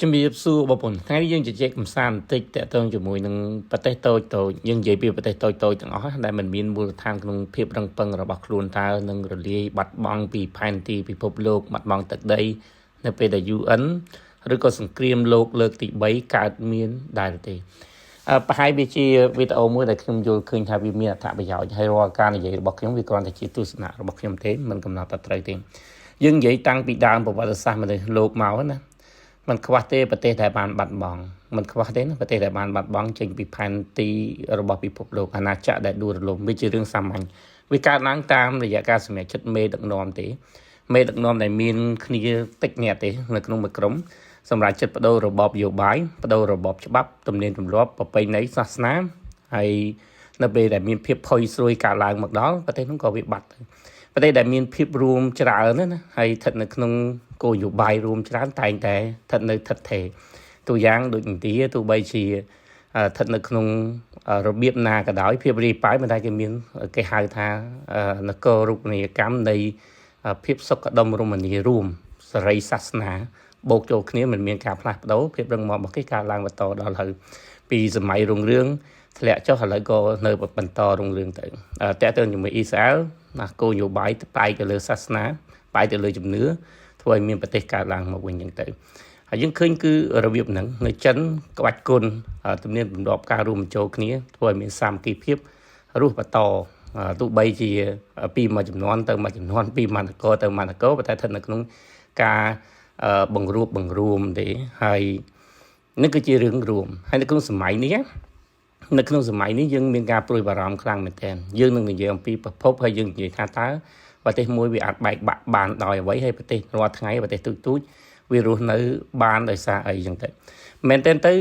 ជំរាបសួរបងប្អូនថ្ងៃនេះយើងជជែកកម្សាន្តបន្តិចតាក់ទងជាមួយនឹងប្រទេសតូចតូចយើងនិយាយពីប្រទេសតូចតូចទាំងអស់ដែលមិនមានមូលដ្ឋានក្នុងភាពរឹងប៉ឹងរបស់ខ្លួនតើនឹងរលាយបាត់បង់ពីផែនទីពិភពលោកបាត់បង់ទឹកដីនៅពេលដែល UN ឬក៏សង្គ្រាមលោកលើកទី3កើតមានដែរទេប្រហែលវាជាវីដេអូមួយដែលខ្ញុំយល់ឃើញថាវាមានអត្ថប្រយោជន៍ហើយរាល់ការនិយាយរបស់ខ្ញុំវាគ្រាន់តែជាទស្សនៈរបស់ខ្ញុំទេមិនកំណត់តែត្រូវទេយើងនិយាយតាំងពីដើមប្រវត្តិសាស្ត្រមនុស្សលោកមកណាមិនខ្វះទេប្រទេសដែលបានបាត់បង់មិនខ្វះទេណាប្រទេសដែលបានបាត់បង់ចេញពីផែនទីរបស់ពិភពលោកអាណាចក្រដែលដួលរលំវាជារឿងសាមញ្ញវាកើតឡើងតាមរយៈការសម្រេចចិត្តមេដឹកនាំទេមេដឹកនាំដែលមានគ្នាតិចអ្នកទេនៅក្នុងមួយក្រុមសម្រាប់ចិត្តបដូររបបនយោបាយបដូររបបច្បាប់ទំនៀមទម្លាប់ប្រពៃណីសាសនាហើយនៅពេលដែលមានភាពផុយស្រួយកើតឡើងមកដល់ប្រទេសនោះក៏វាបាត់ទៅប្រទេសដែលមានភាពរួមច្រើនណាហើយស្ថិតនៅក្នុងគោលនយោបាយរួមច្រើនតែងតែស្ថិតនៅថិតថេរទូយ៉ាងដូចឥណ្ឌាទោះបីជាស្ថិតនៅក្នុងរបៀបណាក៏ដោយភាពរាយប៉ាយមិនតែគេមានគេហៅថានគររូបនីយកម្មនៃភាពសុខដុមរមនារួមសេរីសាសនាបូកចូលគ្នាមិនមានការផ្លាស់ប្ដូរភាពរឹងមាំរបស់គេកើតឡើងបន្តដល់ហើយពីសម័យរុងរឿងធ្លាក់ចុះឥឡូវក៏នៅបន្តរុងរឿងទៅតើទៅជាមួយអ៊ីស្រាអែលណាគោលនយោបាយផ្អែកទៅលើសាសនាផ្អែកទៅលើជំនឿធ្វើឲ្យមានប្រទេសកើតឡើងមកវិញអញ្ចឹងទៅហើយយើងឃើញគឺរបៀបហ្នឹងនៅចិនក្បាច់គុណទំនៀមទម្លាប់ការរួមបញ្ចូលគ្នាធ្វើឲ្យមានសាមគ្គីភាពរស់បន្តទោះបីជាពីមួយចំនួនទៅមួយចំនួនពីមួយនគរទៅមួយនគរប៉ុន្តែស្ថិតនៅក្នុងការបង្រួបបង្រួមទេហើយនេះគឺជារឿងរួមហើយនៅក្នុងសម័យនេះនៅក្នុងសម័យនេះយើងមានការព្រួយបារម្ភខ្លាំងមែនទែនយើងនឹងនិយាយអំពីប្រភពហើយយើងនិយាយថាតើប្រទេសមួយវាអាចបែកបាក់បានដោយអ្វីហើយប្រទេសរាល់ថ្ងៃប្រទេសទូចទូចវារស់នៅបានដោយសារអីចឹងទៅមែនទែនទៅ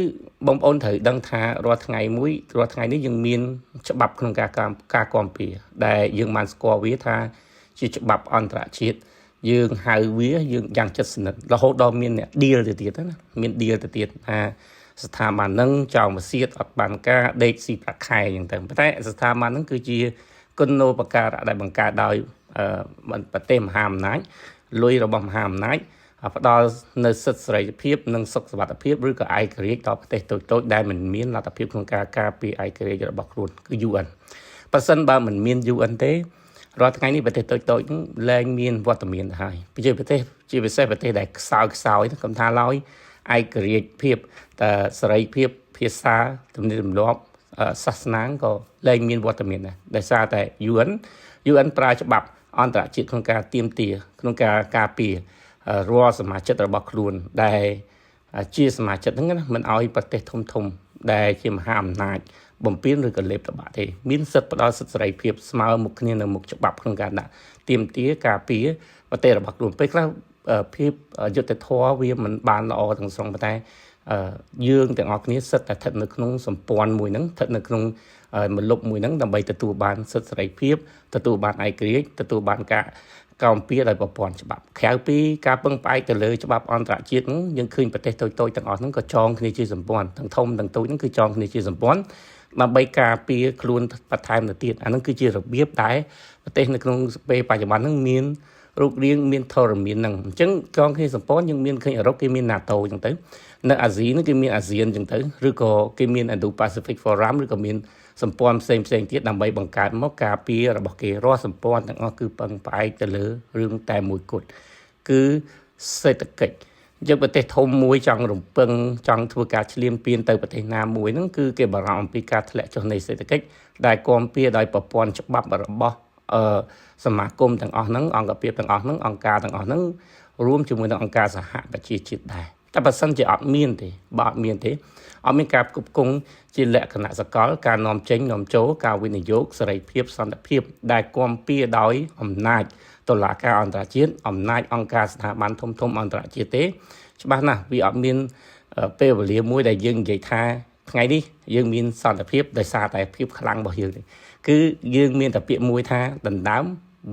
បងប្អូនត្រូវដឹងថារាល់ថ្ងៃមួយរាល់ថ្ងៃនេះយើងមានច្បាប់ក្នុងការការគាំពារដែលយើងបានស្គាល់វាថាជាច្បាប់អន្តរជាតិយើងហៅវាយើងយ៉ាងជិតស្និទ្ធរហូតដល់មានអ្នក deal ទៅទៀតណាមាន deal ទៅទៀតថាស្ថាប័នហ្នឹងចោលមកសៀតអត់បានការដេកស៊ីប្រាក់ខែអញ្ចឹងទៅប៉ុន្តែស្ថាប័នហ្នឹងគឺជាគុណូបការៈដែលបង្កើតដោយប្រទេសមហាអំណាចលុយរបស់មហាអំណាចផ្ដល់នៅសិទ្ធិសេរីភាពនិងសុខសុវត្ថិភាពឬក៏ឯករាជ្យដល់ប្រទេសតូចៗដែលមិនមានលទ្ធភាពក្នុងការការពារឯករាជ្យរបស់ខ្លួនគឺ UN ប៉ះសិនបើមិនមាន UN ទេរាល់ថ្ងៃនេះប្រទេសតូចៗហ្នឹងលែងមានវត្តមានទៅហើយប្រជាប្រទេសជាពិសេសប្រទេសដែលខ្សោយខ្សោយកំថាឡើយឯករាជ្យភាពតែសេរីភាពភាសាទំនៀមទម្លាប់សាសនាក៏លែងមានវត្តមានដែរដោយសារតែ UN ប្រើច្បាប់អន្តរជាតិក្នុងការទៀមទាក្នុងការការពាររាល់សមាជិករបស់ខ្លួនដែលជាសមាជិកហ្នឹងណាមិនឲ្យប្រទេសធំធំដែលជាមហាអំណាចបំពេញឬក៏លេបតបាក់ទេមានសិទ្ធិផ្ដល់សិទ្ធិសេរីភាពស្មើមុខគ្នានៅមុខច្បាប់ក្នុងការដាក់ទៀមទាការពារប្រទេសរបស់ខ្លួនពេលខ្លះភាពយុត្តិធម៌វាមិនបានល្អទាំងស្រុងប៉ុន្តែយើងទាំងអស់គ្នាសិតតែស្ថិតនៅក្នុងសម្ព័ន្ធមួយហ្នឹងស្ថិតនៅក្នុងមលុបមួយហ្នឹងដើម្បីទទួលបានសិទ្ធិសេរីភាពទទួលបានឯករាជ្យទទួលបានការកោមពៀដោយប្រព័ន្ធច្បាប់ក្រៅពីការពឹងផ្អែកទៅលើច្បាប់អន្តរជាតិហ្នឹងយើងឃើញប្រទេសតូចៗទាំងអស់ហ្នឹងក៏ចងគ្នាជាសម្ព័ន្ធទាំងធំទាំងតូចហ្នឹងគឺចងគ្នាជាសម្ព័ន្ធដើម្បីការពារខ្លួនបន្ថែមទៅទៀតអាហ្នឹងគឺជារបៀបដែលប្រទេសនៅក្នុងពេលបច្ចុប្បន្នហ្នឹងមានរូបរាងមានធរមានហ្នឹងអញ្ចឹងចងគ្នាសម្ព័ន្ធយើងមានឃើញអឺរ៉ុបគេមាន NATO អញ្ចឹងទៅនៅអាស៊ីហ្នឹងគេមានអាស៊ានអញ្ចឹងទៅឬក៏គេមាន Indo-Pacific Forum ឬក៏មានសម្ព័ន្ធផ្សេងផ្សេងទៀតដើម្បីបង្កើតមកការពាររបស់គេរាល់សម្ព័ន្ធទាំងអស់គឺពឹងផ្អែកទៅលើរឿងតែមួយគត់គឺសេដ្ឋកិច្ចយើងប្រទេសធំមួយចង់រំពឹងចង់ធ្វើការឈ្លានពានទៅប្រទេសណាមួយហ្នឹងគឺគេបារម្ភអំពីការធ្លាក់ចុះនៃសេដ្ឋកិច្ចដែលគាំពារដោយប្រព័ន្ធច្បាប់របស់អឺសមាគមទាំងអស់ហ្នឹងអង្គភាពទាំងអស់ហ្នឹងអង្គការទាំងអស់ហ្នឹងរួមជាមួយនឹងអង្គការសហប្រជាជាតិដែរតែបើសិនជាអត់មានទេបើអត់មានទេអត់មានការផ្គប់ផ្គង់ជាលក្ខណៈសកលការនាំចេញនាំចូលការវិនិយោគសេរីភាពសន្តិភាពដែលគាំពារដោយអំណាចតុលាការអន្តរជាតិអំណាចអង្គការស្ថាប័នធំធំអន្តរជាតិទេច្បាស់ណាស់វាអត់មានពេលវេលាមួយដែលយើងនិយាយថាថ្ងៃនេះយើងមានសន្តិភាពដោយសារតែភាពខ្លាំងរបស់យើងទេគឺយើងមានតែពាក្យមួយថាដណ្ដើម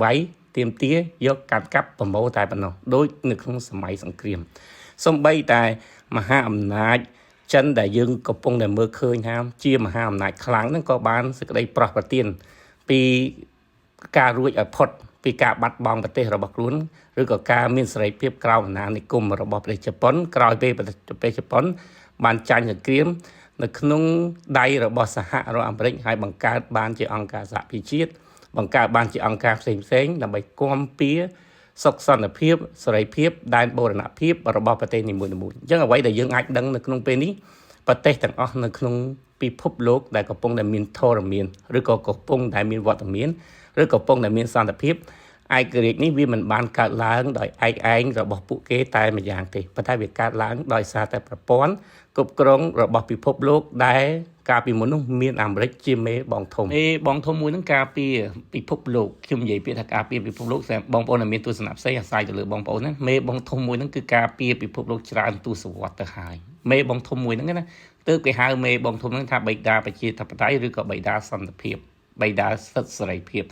វាយទៀមទាយកកាត់កាប់ប្រមូលតែប៉ុណ្ណោះដូចនៅក្នុងសម័យសង្គ្រាមសំបីតែមហាអំណាចចិនដែលយើងកំពុងតែមើលឃើញថាជាមហាអំណាចខ្លាំងហ្នឹងក៏បានសេចក្តីប្រោះប្រទានពីការរួចឲ្យផុត ពីការបាត់បង់ប្រទេសរបស់ខ្លួនឬក៏ការមានសេរីភាពក្រោមអាណានិគមរបស់ប្រទេសជប៉ុនក្រោយពេលប្រទេសជប៉ុនបានចាញ់សង្គ្រាមនៅក្នុងដៃរបស់សហរដ្ឋអាមេរិកហើយបង្កើតបានជាអង្គការសហប្រជាជាតិបង្កើតបានជាអង្គការផ្សេងៗដើម្បីគាំពារសុខសន្តិភាពសេរីភាពដែនបូរណភាពរបស់ប្រទេសនីមួយៗអញ្ចឹងអ្វីដែលយើងអាចដឹងនៅក្នុងពេលនេះប្រទេសទាំងអស់នៅក្នុងពិភពលោកដែលកំពុងតែមានធរមានឬក៏កំពុងតែមានវត្តមានឬកំពុងតែមានសន្តិភាពឯករាជ្យនេះវាមិនបានកើតឡើងដោយឯកឯងរបស់ពួកគេតែម្យ៉ាងទេប៉ុន្តែវាកើតឡើងដោយសារតែប្រព័ន្ធគ្រប់គ្រងរបស់ពិភពលោកដែលកាលពីមុននោះមានអាមេរិកជាមេបងធំមេបងធំមួយហ្នឹងការពារពិភពលោកខ្ញុំនិយាយពាក្យថាការពារពិភពលោកសម្រាប់បងប្អូនដែលមានទស្សនៈផ្សេងអាស្រ័យទៅលើបងប្អូនណាមេបងធំមួយហ្នឹងគឺការពារពិភពលោកច្រើនទសវត្សរ៍ទៅហើយមេបងធំមួយហ្នឹងណាទើបគេហៅមេបងធំហ្នឹងថាបិតាប្រជាធិបតេយ្យឬក៏បិតាសន្តិភាពបិតាសិទ្ធិសេរីភាព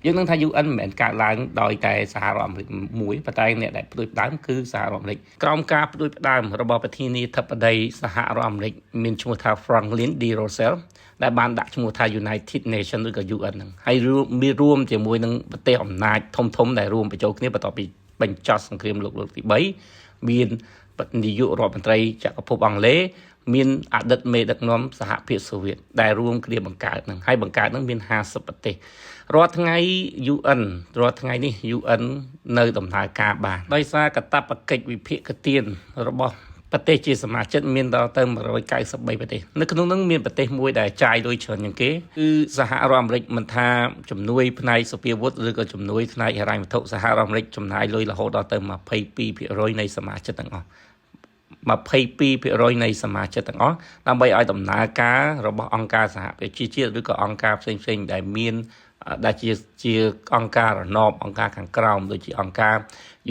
យើងនឹងថា UN មិនមែនកើតឡើងដោយតែសហរដ្ឋអាមេរិកមួយប៉ុន្តែអ្នកដែលផ្ដួចផ្ដើមគឺសហរដ្ឋអាមេរិកក្រោមការផ្ដួចផ្ដើមរបស់ប្រធានាធិបតីសហរដ្ឋអាមេរិកមានឈ្មោះថា Franklin D. Roosevelt ដែលបានដាក់ឈ្មោះថា United Nations ឬក៏ UN ហ្នឹងហើយរួមមានរួមជាមួយនឹងប្រទេសអំណាចធំធំដែលរួមបញ្ចូលគ្នាបន្ទាប់ពីបញ្ចប់សង្គ្រាមលោកលើកទី3មាននាយករដ្ឋមន្ត្រីចក្រភពអង់គ្លេសមានអតីតមេដឹកនាំសហភាពសូវៀតដែលរួមគ្នាបង្កើតហ្នឹងហើយបង្កើតហ្នឹងមាន50ប្រទេសរាល់ថ្ងៃ UN រាល់ថ្ងៃនេះ UN នៅដំណើរការបានដោយសារកាតព្វកិច្ចវិភាគទានរបស់ប្រទេសជាសមាជិកមានដល់ទៅ193ប្រទេសនៅក្នុងនោះមានប្រទេសមួយដែលចាយលុយច្រើនជាងគេគឺសហរដ្ឋអាមេរិកមិនថាជំនួយផ្នែកសព្វាវុធឬក៏ជំនួយផ្នែកហិរញ្ញវត្ថុសហរដ្ឋអាមេរិកចំណាយលុយរហូតដល់ទៅ22%នៃសមាជិកទាំងអស់22%នៃសមាជិកទាំងអស់ដើម្បីឲ្យដំណើរការរបស់អង្គការសហប្រជាជាតិឬក៏អង្គការផ្សេងៗដែលមានដែលជាជាអង្គការរណបអង្គការខាងក្រោមដូចជាអង្គការ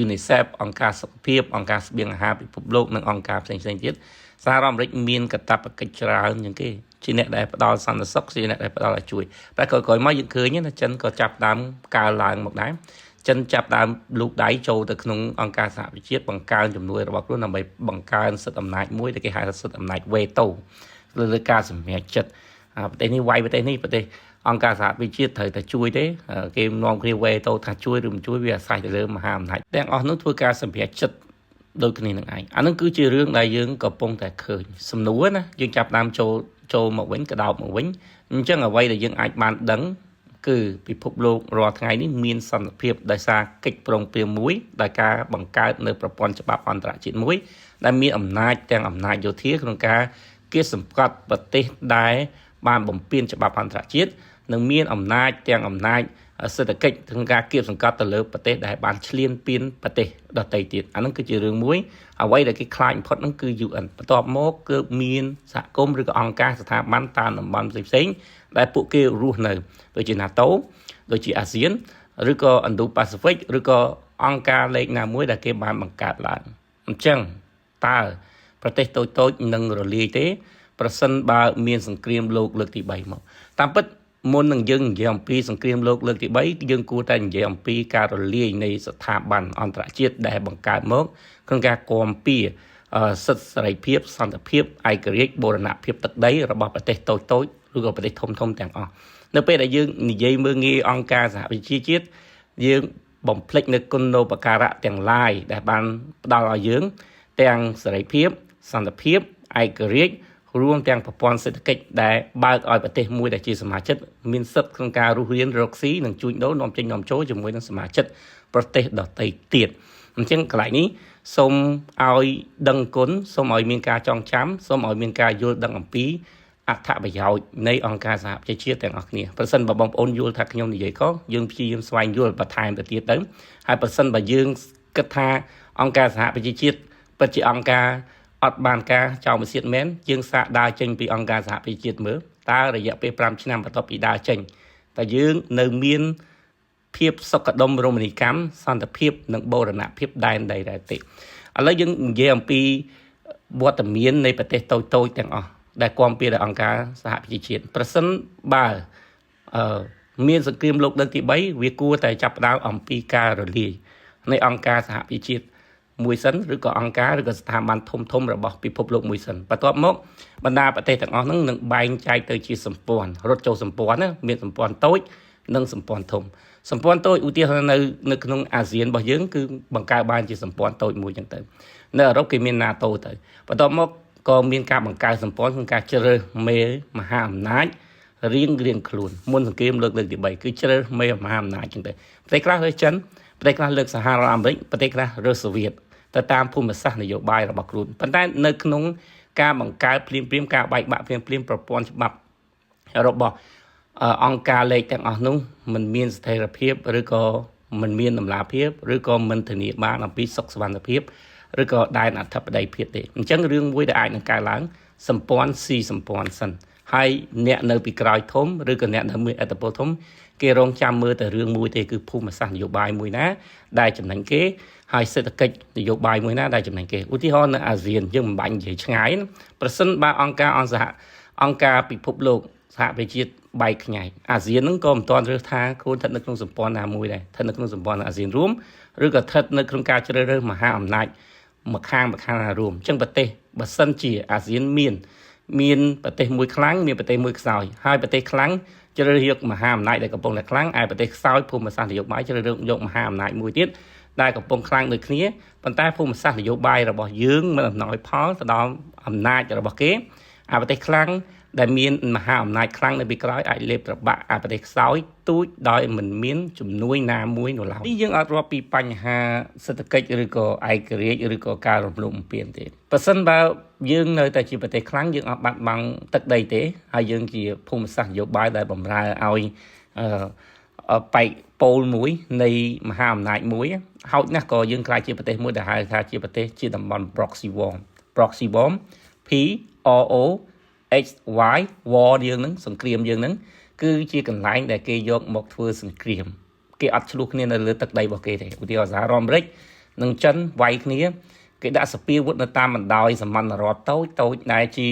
UNICEF អង្គការសុខភាពអង្គការស្បៀងអាហារពិភពលោកនិងអង្គការផ្សេងៗទៀតសហរដ្ឋអាមេរិកមានកាតព្វកិច្ចច្រើនជាងគេជាអ្នកដែលផ្ដល់សន្តិសុខជាអ្នកដែលផ្ដល់ឲ្យជួយតែក្រោយៗមកយើងឃើញណាចិនក៏ចាប់ដើមកើនឡើងមកដែរចិនចាប់ដើមលូកដៃចូលទៅក្នុងអង្គការសហប្រជាជាតិបង្កើនជំនួយរបស់ខ្លួនដើម្បីបង្កើនសិទ្ធិអំណាចមួយដែលគេហៅថាសិទ្ធិអំណាចវេតូលើការសម្រេចចិត្តប្រទេសនេះវាយប្រទេសនេះប្រទេសអង្គការសហប្រជាជាតិត្រូវតែជួយទេគេនាំគ្នាវេតូថាជួយឬមិនជួយវាអាស្រ័យទៅលើមហាអំណាចទាំងអស់នោះធ្វើការសម្រេចចិត្តដូចគ្នានឹងឯងអានឹងគឺជារឿងដែលយើងកំពុងតែឃើញសំណួរណាយើងចាប់ដើមចូលចូលមកវិញក្តោបមកវិញអញ្ចឹងអ្វីដែលយើងអាចបានដឹងគឺពិភពលោករាល់ថ្ងៃនេះមានសន្តិភាពដោយសារកិច្ចព្រមព្រៀងមួយដោយការបង្កើតនៅប្រព័ន្ធច្បាប់អន្តរជាតិមួយដែលមានអំណាចទាំងអំណាចយោធាក្នុងការគៀបសង្កត់ប្រទេសដែលបានបំពានច្បាប់អន្តរជាតិនិងមានអំណាចទាំងអំណាចសេដ្ឋកិច្ចក្នុងការគៀបសង្កត់ទៅលើប្រទេសដែលបានឈ្លានពានប្រទេសដទៃទៀតអានឹងគឺជារឿងមួយអ្វីដែលគេខ្លាចបំផុតហ្នឹងគឺ UN បន្ទាប់មកគឺមានសហគមន៍ឬក៏អង្គការស្ថាប័នតាមតំបន់ផ្សេងៗដែលពួកគេរស់នៅដូចជា NATO ដូចជាអាស៊ានឬក៏ Indo-Pacific ឬក៏អង្គការលេខណាមួយដែលគេបានបង្កើតឡើងអញ្ចឹងតើប្រទេសតូចៗនឹងរលាយទេ ប្រសិនបើមានសង្គ្រាមលោកលើកទី3មកតាមពិតមុននឹងយើងនិយាយអំពីសង្គ្រាមលោកលើកទី3យើងគួរតែនិយាយអំពីការរលាយនៃស្ថាប័នអន្តរជាតិដែលបង្កើតមកក្នុងការគាំពារសិទ្ធិសេរីភាពសន្តិភាពឯករាជ្យបូរណភាពទឹកដីរបស់ប្រទេសតូចៗឬក៏ប្រទេសធំៗទាំងអស់នៅពេលដែលយើងនិយាយមើលងាយអង្គការសហប្រជាជាតិយើងបំភ្លេចនៅគុណូបការៈទាំងឡាយដែលបានផ្ដល់ឲ្យយើងទាំងសេរីភាពសន្តិភាពឯករាជ្យរួមទាំងប្រព័ន្ធសេដ្ឋកិច្ចដែលបើកឲ្យប្រទេសមួយដែលជាសមាជិកមានសិទ្ធិក្នុងការរស់រានរកស៊ីនិងជួញដូរនាំចេញនាំចូលជាមួយនឹងសមាជិកប្រទេសដទៃទៀតអញ្ចឹងកន្លែងនេះសូមឲ្យដឹងគុណសូមឲ្យមានការចងចាំសូមឲ្យមានការយល់ដឹងអំពីអត្ថប្រយោជន៍នៃអង្គការសហប្រជាជាតិទាំងអស់គ្នាប្រសិនបើបងប្អូនយល់ថាខ្ញុំនិយាយខុសយើងព្យាយាមស្វែងយល់បន្ថែមទៅទៀតទៅហើយប្រសិនបើយើងគិតថាអង្គការសហប្រជាជាតិពិតជាអង្គការអត់បានការចោលមួយសៀតមែនយើងសាកដើរចេញពីអង្គការសហប្រជាជាតិមើលតើរយៈពេល5ឆ្នាំបន្ទាប់ពីដើរចេញតើយើងនៅមានភាពសុខដុមរមណីកម្មសន្តិភាពនិងបូរណភាពដែនដីដែរទេឥឡូវយើងនិយាយអំពីវត្តមាននៃប្រទេសតូចៗទាំងអស់ដែលគាំពារដោយអង្គការសហប្រជាជាតិប្រសិនបើអឺមានសង្គ្រាមលោកលើកទី3វាគួរតែចាប់ផ្ដើមអំពីការរលាយនៃអង្គការសហប្រជាជាតិមួយសិនឬក៏អង្គការឬក៏ស្ថាប័នធំធំរបស់ពិភពលោកមួយសិនបន្ទាប់មកបណ្ដាប្រទេសទាំងអស់ហ្នឹងនឹងបែងចែកទៅជាសម្ព័ន្ធរត់ចូលសម្ព័ន្ធណាមានសម្ព័ន្ធតូចនិងសម្ព័ន្ធធំ សម្ព័ន្ធតូចឧទាហរណ៍នៅក្នុងអាស៊ានរបស់យើងគឺបង្កើតបានជាសម្ព័ន្ធតូចមួយចឹងទៅនៅអឺរ៉ុបគេមាន NATO ទៅបន្ទាប់មកក៏មានការបង្កើតសម្ព័ន្ធក្នុងការជ្រើសរើសមេមហាអំណាចរៀងរៀងខ្លួនមុនសង្គ្រាមលើកលើកទី3គឺជ្រើសមេមហាអំណាចចឹងទៅប្រទេសខ្លះរើសចិនប្រទេសខ្លះលើកសហរដ្ឋអាមេរិកប្រទេសខ្លះរើសសូវៀតទៅតាមភូមិសាស្ត្រនយោបាយរបស់ខ្លួនប៉ុន្តែនៅក្នុងការបង្កើតភ្លាមភ្លាមការបែកបាក់ភ្លាមភ្លាមប្រព័ន្ធច្បាប់របស់អង្គការលេខទាំងអស់នោះมันមានស្ថិរភាពឬក៏มันមានតម្លាភាពឬក៏មិនធានាបានអំពីសុខសុវត្ថិភាពឬក៏ដែនអធិបតីភាពទេអញ្ចឹងរឿងមួយដែលអាចនឹងកើតឡើងសម្ព័ន្ធស៊ីសម្ព័ន្ធសិនហើយអ្នកនៅពីក្រោយធំឬក៏អ្នកនៅមានឥទ្ធិពលធំគេរងចាំមើលតែរឿងមួយទេគឺភូមិសាស្ត្រនយោបាយមួយណាដែលចំណេញគេហើយសេដ្ឋកិច្ចនយោបាយមួយណាដែលចំណេញគេឧទាហរណ៍នៅអាស៊ានយើងមិនបាញ់និយាយឆ្ងាយណាប្រសិនបើអង្គការអង្គសហអង្គការពិភពលោកសហប្រជាជាតិបែកខ្ញែកអាស៊ានហ្នឹងក៏មិនទាន់រើសថាខ្លួនស្ថិតនៅក្នុងសម្ព័ន្ធណាមួយដែរស្ថិតនៅក្នុងសម្ព័ន្ធអាស៊ានរួមឬក៏ស្ថិតនៅក្នុងការជ្រើសរើសមហាអំណាចម្ខាងម្ខាងណារួមអញ្ចឹងប្រទេសបើសិនជាអាស៊ានមានមានប្រទេសមួយខ្លាំងមានប្រទេសមួយខ្សោយហើយប្រទេសខ្លាំងជ្រើសរើសយកមហាអំណាចដែលកំពុងតែខ្លាំងឯប្រទេសខ្សោយភូមិសាស្ត្រនយោបាយជ្រើសរើសយកមហាអំណាចមួយទៀតដែលកំពុងខ្លាំងដូចគ្នាប៉ុន្តែភូមិសាស្ត្រនយោបាយរបស់យើងមិនអំណោយផលទៅដល់អំណាចរបស់គេអាប្រទេសខ្លាំងដែលមានមហាអំណាចខ្លាំងនៅពីក្រោយអាចលេបត្របាក់អាប្រទេសខ្សោយទូចដោយមិនមានជំនួយណាមួយនោះឡើយនេះយើងអត់រាប់ពីបញ្ហាសេដ្ឋកិច្ចឬក៏ឯករាជ្យឬក៏ការរំលោភបំពានទេប្រសិនបើយើងនៅតែជាប្រទេសខ្លាំងយើងអត់បាត់បង់ទឹកដីទេហើយយើងជាភូមិសាស្ត្រនយោបាយដែលបំរើឲ្យអឺបែកប៉ូលមួយនៃមហាអំណាចមួយហើយណាស់ក៏យើងក្លាយជាប្រទេសមួយដែលហៅថាជាប្រទេសជាតំបន់ proxy war proxy war P R O X Y war យើងហ្នឹងសង្គ្រាមយើងហ្នឹងគឺជាកន្លែងដែលគេយកមកធ្វើសង្គ្រាមគេអត់ឆ្លោះគ្នានៅលើទឹកដីរបស់គេទេឧទាហរណ៍សហរដ្ឋអាមេរិកនិងចិនវាយគ្នាគេដាក់សពាវុធនៅតាមបណ្ដោយសមន្តរដ្ឋតូចតូចដែលជា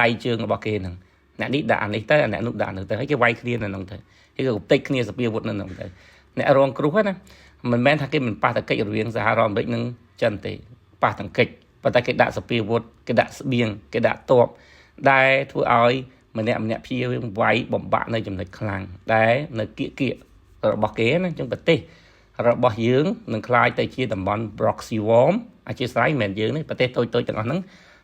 ដៃជើងរបស់គេហ្នឹងអ្នកនេះដាក់អានេះទៅអ្នកនោះដាក់អានោះទៅហើយគេវាយគ្នានៅហ្នឹងទៅគេក៏តិចគ្នាសពាវុធនៅហ្នឹងទៅអ្នករងគ្រោះណាមិនមែនថាគេមិនប៉ះតកិច្ចរវាងសហរដ្ឋអាមេរិកនិងចិនទេប៉ះតកិច្ចប៉ុន្តែគេដាក់សពាវុធគេដាក់ស្បៀងគេដាក់តបដែលធ្វើឲ្យម្នាក់ម្នាក់ព្យាយាមវាយបំបាក់នៅចំណុចខ្លាំងដែលនៅគៀកគៀករបស់គេណាចឹងប្រទេសរបស់យើងនឹងក្លាយទៅជាតំបន់ proxy war អធិស្ឋានមិនមែនយើងទេប្រទេសតូចតូចទាំងអស់ហ្នឹង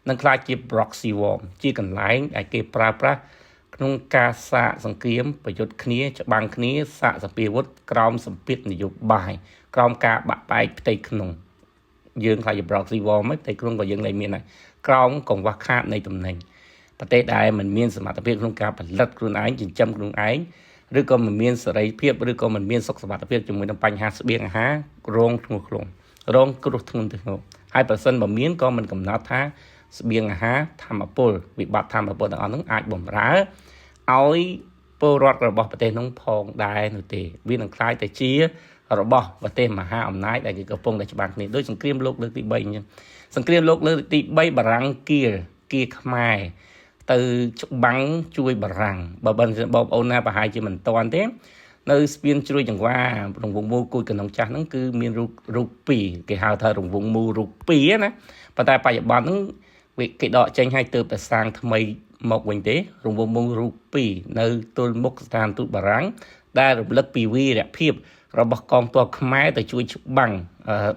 នឹងក្លាយជា proxy war ជាកន្លែងដែលគេប្រើប្រាស់ក្នុងការសាកសង្គ្រាមប្រយុទ្ធគ្នាច្បាំងគ្នាសាកសពាវុធក្រោមសម្ពាធនយោបាយក្រោមការបាក់បែកផ្ទៃក្នុងយើងខ្លាចជា proxy war មិនផ្ទៃក្នុងក៏យើងលែងមានដែរក្រោមកង្វះខាតនៃតំណែងប្រទេសដែលមិនមានសមត្ថភាពក្នុងការផលិតខ្លួនឯងចិញ្ចឹមខ្លួនឯងឬក៏មិនមានសេរីភាពឬក៏មិនមានសុខសុវត្ថិភាពជាមួយនឹងបញ្ហាស្បៀងអាហាររងធ្ងន់ធ្ងររងគ្រោះធ្ងន់ធ្ងរហើយប្រសិនបើមានក៏មិនកំណត់ថាស្បៀងអាហារធម្មពលវិបត្តិធម្មពលទាំងអស់ហ្នឹងអាចបំរើឲ្យពលរដ្ឋរបស់ប្រទេសនោះផងដែរនោះទេវានឹងក្លាយទៅជារបស់ប្រទេសមហាអំណាចដែលគេកំពុងតែច្បាំងគ្នាដូចសង្គ្រាមលោកលើកទី3អញ្ចឹងសង្គ្រាមលោកលើកទី3បារាំងគៀគៀខ្មែរទៅច្បាំងជួយបារាំងបើបងប្អូនណាប្រហែលជាមិនតាន់ទេនៅស្ពានជ្រោយចង្វារង្វង់មូលគួយកណ្ដុងចាស់ហ្នឹងគឺមានរូបរូប2គេហៅថារង្វង់មូលរូប2ណាប៉ុន្តែបច្ចុប្បន្នហ្នឹងវាគេដកចេញឲ្យទៅប្រសាងថ្មីមកវិញទេរង្វង់មូលរូប2នៅទល់មុខស្ថានទូតបារាំងដែលរំលឹកពីវីរភាពរបស់កងទ័ពខ្មែរទៅជួយច្បាំង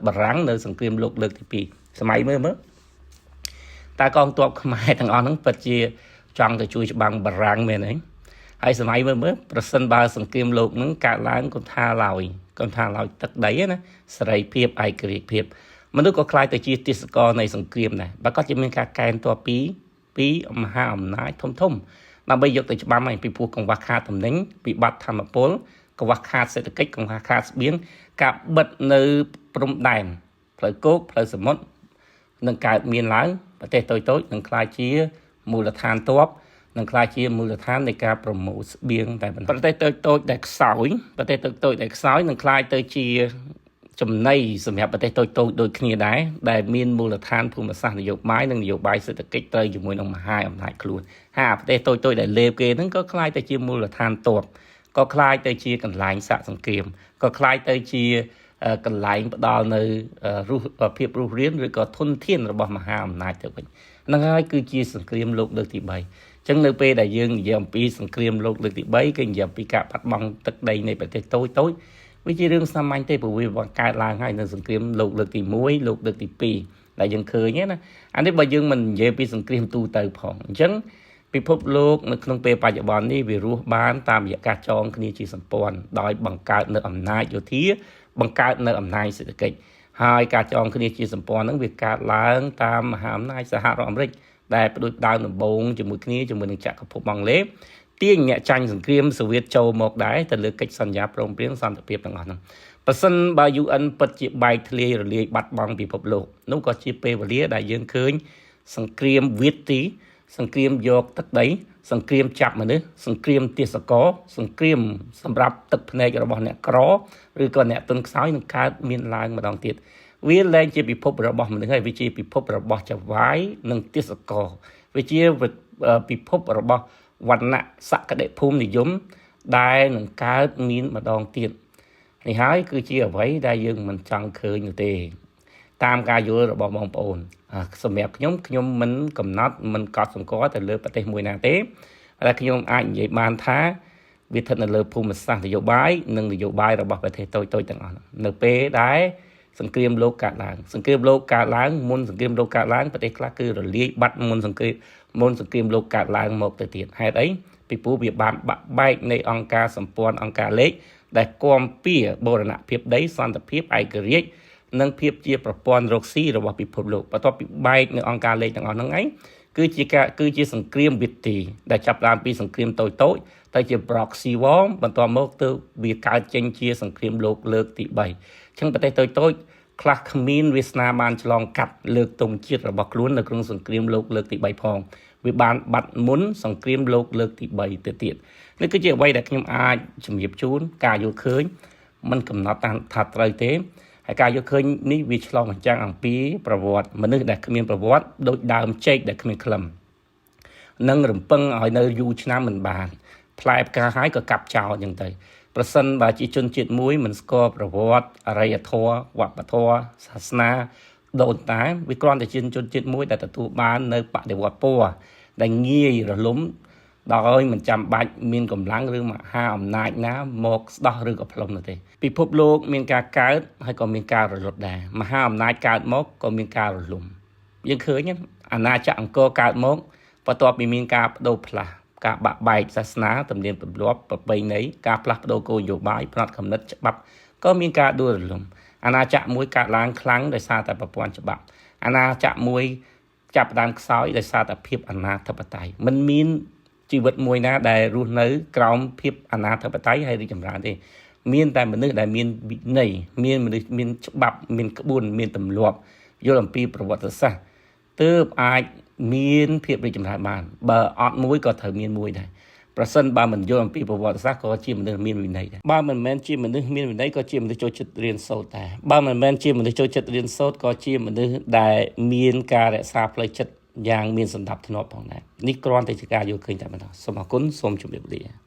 បារាំងនៅសង្គ្រាមលោកលើកទី2សម័យមើលមើលតើកងទ័ពខ្មែរទាំងអស់ហ្នឹងពិតជាចង់ទៅជួយច្បាំងបារាំងមែនទេហើយសម័យមើលមើលប្រសិនបើសង្គ្រាមលោកហ្នឹងកើតឡើងកុំថាឡើយកុំថាឡើយទឹកដីណាសេរីភាពឯករាជ្យភាពមនុស្សក៏ក្លាយទៅជាទាសករនៃសង្គ្រាមដែរបើក៏ជាមានការកែនតពីពីមហាអំណាចធំធំដើម្បីយកទៅច្បាំងឲ្យពីព្រោះកង្វះខាតតំណែងវិបត្តិធម្មពលកង្វះខាតសេដ្ឋកិច្ចកង្វះខាតស្បៀងការបិទនៅព្រំដែនផ្លូវគោកផ្លូវសមុទ្រនឹងកើតមានឡើងប្រទេសតូចៗនឹងក្លាយជាមូលដ្ឋានទ័ពនឹងក្លាយជាមូលដ្ឋាននៃការប្រមូលស្បៀងតែប៉ុណ្ណោះប្រទេសតូចតូចដែលខ្សោយប្រទេសតូចតូចដែលខ្សោយនឹងក្លាយទៅជាចំណីសម្រាប់ប្រទេសតូចតូចដូចគ្នាដែរដែលមានមូលដ្ឋានភូមិសាស្ត្រនយោបាយនិងនយោបាយសេដ្ឋកិច្ចត្រូវជាមួយនឹងមហាអំណាចខ្លួនហើយប្រទេសតូចតូចដែលលេបគេហ្នឹងក៏ក្លាយទៅជាមូលដ្ឋានទ័ពក៏ក្លាយទៅជាកន្លែងសាកសង្គ្រាមក៏ក្លាយទៅជាកន្លែងផ្ដល់នៅរសភាពរស់រានឬក៏ធនធានរបស់មហាអំណាចទៅវិញ ហ្នឹងហើយគឺជាសង្គ្រាមលោកលើកទី3អញ្ចឹងនៅពេលដែលយើងនិយាយអំពីសង្គ្រាមលោកលើកទី3គេនិយាយអំពីការបាត់បង់ទឹកដីនៃប្រទេសតូចតូចវាជារឿងសាមញ្ញទេព្រោះវាបង្កើតឡើងហើយនៅសង្គ្រាមលោកលើកទី1លោកលើកទី2ដែលយើងឃើញណាអានេះបើយើងមិននិយាយពីសង្គ្រាមទូទៅផងអញ្ចឹងពិភពលោកនៅក្នុងពេលបច្ចុប្បន្ននេះវារស់បានតាមរយៈការចងគ្នាជាសម្ព័ន្ធដោយបង្កើតនៅអំណាចយោធាបង្កើតនៅអំណាចសេដ្ឋកិច្ចហើយការចងគ្នាជាសម្ព័ន្ធហ្នឹងវាកើតឡើងតាមមហាអំណាចសហរដ្ឋអាមេរិកដែលផ្ដួចផ្ដើមដំបូងជាមួយគ្នាជាមួយនឹងចក្រភពអង់គ្លេសទាញអ្នកចាញ់សង្គ្រាមសូវៀតចូលមកដែរទៅលើកិច្ចសន្យាព្រមព្រៀងសន្តិភាពទាំងអស់ហ្នឹងប្រសិនបើ UN ពិតជាបែកធ្លាយរលាយបាត់បង់ពិភពលោកនោះក៏ជាពេលវេលាដែលយើងឃើញសង្គ្រាមវាទីសង្គ្រាមយកទឹកដី សង្គ្រាមចាប់មនុស្សសង្គ្រាមទាសករសង្គ្រាមសម្រាប់ទឹកភ្នែករបស់អ្នកក្រឬក៏អ្នកទុនខ្សោយនឹងកើតមានឡើងម្ដងទៀតវាលែងជាពិភពរបស់មនុស្សហើយវាជាពិភពរបស់ចវាយនិងទាសករវាជាពិភពរបស់វណ្ណៈសក្តិភូមិនិយមដែលនឹងកើតមានម្ដងទៀតនេះហើយគឺជាអ្វីដែលយើងមិនចង់ឃើញនោះទេតាមការយល់របស់បងប្អូនសម្រាប់ខ្ញុំខ្ញុំមិនកំណត់មិនកត់សម្គាល់ទៅលើប្រទេសមួយណាទេតែខ្ញុំអាចនិយាយបានថាវាស្ថិតនៅលើភូមិសាស្ត្រនយោបាយនិងនយោបាយរបស់ប្រទេសតូចៗទាំងអស់នៅពេលដែលសង្គ្រាមលោកកើតឡើងសង្គ្រាមលោកកើតឡើងមុនសង្គ្រាមលោកកើតឡើងប្រទេសខ្លះគឺរលាយបាត់មុនសង្គ្រាមមុនសង្គ្រាមលោកកើតឡើងមកទៅទៀតហេតុអីពីព្រោះវាបានបាក់បែកនៃអង្គការសម្ព័ន្ធអង្គការលេខដែលគាំពៀបូរណភាពដីសន្តិភាពឯករាជ្យនិងភាពជាប្រព័ន្ធរកស៊ីរបស់ពិភពលោកបន្ទាប់ពីបែកនៅអង្គការលេខទាំងអស់ហ្នឹងឯងគឺជាការគឺជាសង្គ្រាមវិធីដែលចាប់ផ្ដើមពីសង្គ្រាមតូចតូចទៅជា proxy war បន្ទាប់មកទៅវាកើតចេញជាសង្គ្រាមលោកលើកទី3អញ្ចឹងប្រទេសតូចតូចខ្លះគ្មានវាសនាបានឆ្លងកាត់លើកទង់ជាតិរបស់ខ្លួននៅក្នុងសង្គ្រាមលោកលើកទី3ផងវាបានបាត់មុនសង្គ្រាមលោកលើកទី3ទៅទៀតនេះគឺជាអ្វីដែលខ្ញុំអាចជំរាបជូនការយល់ឃើញមិនកំណត់ថាត្រូវទេហើយការយល់ឃើញនេះវាឆ្លងបញ្ចាំងអំពីប្រវត្តិមនុស្សដែលគ្មានប្រវត្តិដូចដើមចេកដែលគ្មានក្លឹមនិងរំពឹងឲ្យនៅយូរឆ្នាំមិនបានផ្លែផ្កាហើយក៏កាប់ចោលអញ្ចឹងទៅប្រសិនបើជាជនជាតិមួយមិនស្គាល់ប្រវត្តិអរិយធម៌វប្បធម៌សាសនាដូនតាវាគ្រាន់តែជាជនជាតិមួយដែលទទួលបាននៅបដិវត្តពណ៌ដែលងាយរលំដោយមិនចាំបាច់មានកម្លាំងឬមហាអំណាចណាមកស្ដោះឬក៏ផ្លុំនោះទេពិភពលោកមានការកើតហើយក៏មានការរលត់ដែរមហាអំណាចកើតមកក៏មានការរលំយើងឃើញអាណាចក្រអង្គរកើតមកបន្ទាប់ពីមានការបដូរផ្លាស់ការបាក់បែកសាសនាទំនៀមទម្លាប់ប្រពៃណីការផ្លាស់ប្ដូរគោលនយោបាយផ្នត់គំនិតច្បាប់ក៏មានការដួលរលំអាណាចក្រមួយកើតឡើងខ្លាំងដោយសារតែប្រព័ន្ធច្បាប់អាណាចក្រមួយចាប់ផ្ដើមខ្សោយដោយសារតែភាពអនាធិបតេយ្យមិនមានជីវិតមួយណាដែលរស់នៅក្រោមភាពអនាធិបតេយ្យហើយរីកចម្រើនទេមានតែមនុស្សដែលមានវិន័យមានមនុស្សមានច្បាប់មានក្បួនមានទម្លាប់យល់អំពីប្រវត្តិសាស្ត្រទើបអាចមានភាពរីកចម្រើនបានបើអត់មួយក៏ត្រូវមានមួយដែរប្រសិនបើមិនយល់អំពីប្រវត្តិសាស្ត្រក៏ជាមនុស្សមានវិន័យដែរបើមិនមែនជាមនុស្សមានវិន័យក៏ជាមនុស្សចូលចិត្តរៀនសូត្រដែរបើមិនមែនជាមនុស្សចូលចិត្តរៀនសូត្រក៏ជាមនុស្សដែលមានការរក្សាផ្លូវចិត្តយ៉ាងមានសន្តិភាពផងដែរនេះគ្រាន់តែជាការយល់ឃើញតែប៉ុណ្ណោះសូមអរគុណសូមជម្រាបលា។